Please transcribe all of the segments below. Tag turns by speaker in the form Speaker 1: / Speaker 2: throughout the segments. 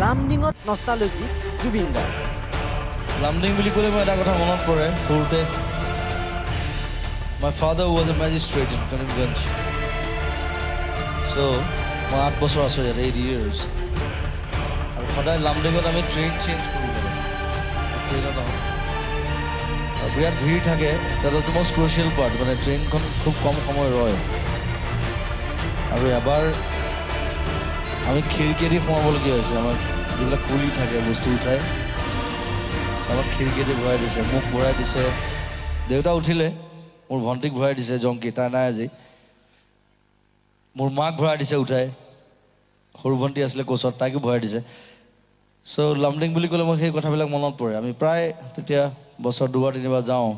Speaker 1: লামডিঙত nostalgic Zubeen Garg.
Speaker 2: Lumding বুলি ক'লে মই এটা কথা মনত পৰে, সৰুতে my father was a magistrate in Karimganj. So মই 8 বছৰ আছোঁ ইয়াত, 8 years। আৰু সদায় লামডিঙত আমি ট্ৰেইন চেঞ্জ কৰোঁ, ট্ৰেইনত আহোঁ আৰু বিৰাট ভিৰ থাকে। That was the most crucial part, মানে ট্ৰেইনখন খুব কম সময় ৰয়। আৰু এবাৰ আমি খিৰিকীয়েদি সোমাবলগীয়া হৈছে, আমাৰ যিবিলাক কুলি থাকে বস্তু উঠাই, আমাক খিৰিকীয়েদি ভৰাই দিছে, মোক ভৰাই দিছে, দেউতা উঠিলে, মোৰ ভণ্টিক ভৰাই দিছে, জংকী তাই নাই আজি, মোৰ মাক ভৰাই দিছে উঠাই, সৰু ভণ্টি আছিলে কোচত, তাইকো ভৰাই দিছে। চ' লামডিং বুলি ক'লে মই সেই কথাবিলাক মনত পৰে। আমি প্ৰায় তেতিয়া বছৰ দুবাৰ তিনিবাৰ যাওঁ,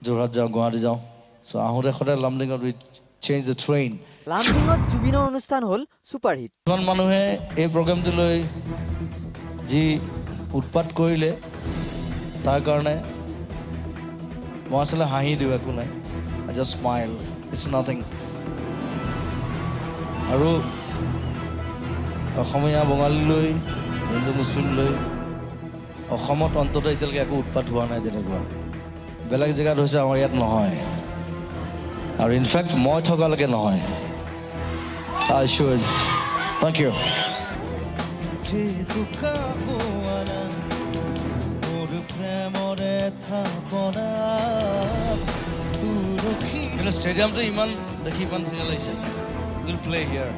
Speaker 2: যোৰহাট যাওঁ, গুৱাহাটী যাওঁ। চ' আহোঁতে সদায় লামডিঙত উই চেঞ্জ the train.
Speaker 1: লামডিঙত জুবিনৰ অনুষ্ঠান হ'ল ছুপাৰহিট।
Speaker 2: কিছুমান মানুহে এই প্ৰগ্ৰেমটোলৈ যি উৎপাত কৰিলে তাৰ কাৰণে মই আচলতে হাঁহি দিওঁ, একো নাই, I just smile, it's nothing. আৰু অসমীয়া বঙালীলৈ, হিন্দু মুছলিমলৈ অসমত অন্ততঃ এতিয়ালৈকে একো উৎপাত হোৱা নাই তেনেকুৱা। বেলেগ জেগাত হৈছে, আমাৰ ইয়াত নহয়। আৰু ইনফেক্ট মই থকালৈকে নহয়। I sure. Thank you. কিন্তু ষ্টেডিয়ামটো ইমান দেখি ইমান ধুনীয়া লাগিছে। Will play here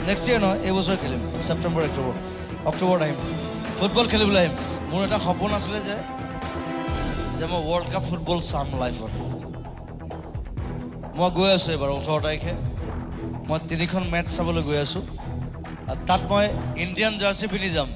Speaker 2: next year নহয়, এই বছৰ খেলিম, ছেপ্টেম্বৰ অক্টোবৰত আহিম, ফুটবল খেলিবলৈ আহিম। মোৰ এটা সপোন আছিলে যে মই ৱৰ্ল্ড কাপ ফুটবল চাম লাইফত। মই গৈ আছোঁ এইবাৰ 18 তাৰিখে, মই 3খন মেটচ চাবলৈ গৈ আছোঁ। আৰু তাত মই ইণ্ডিয়ান জাৰ্চি পিন্ধি যাম।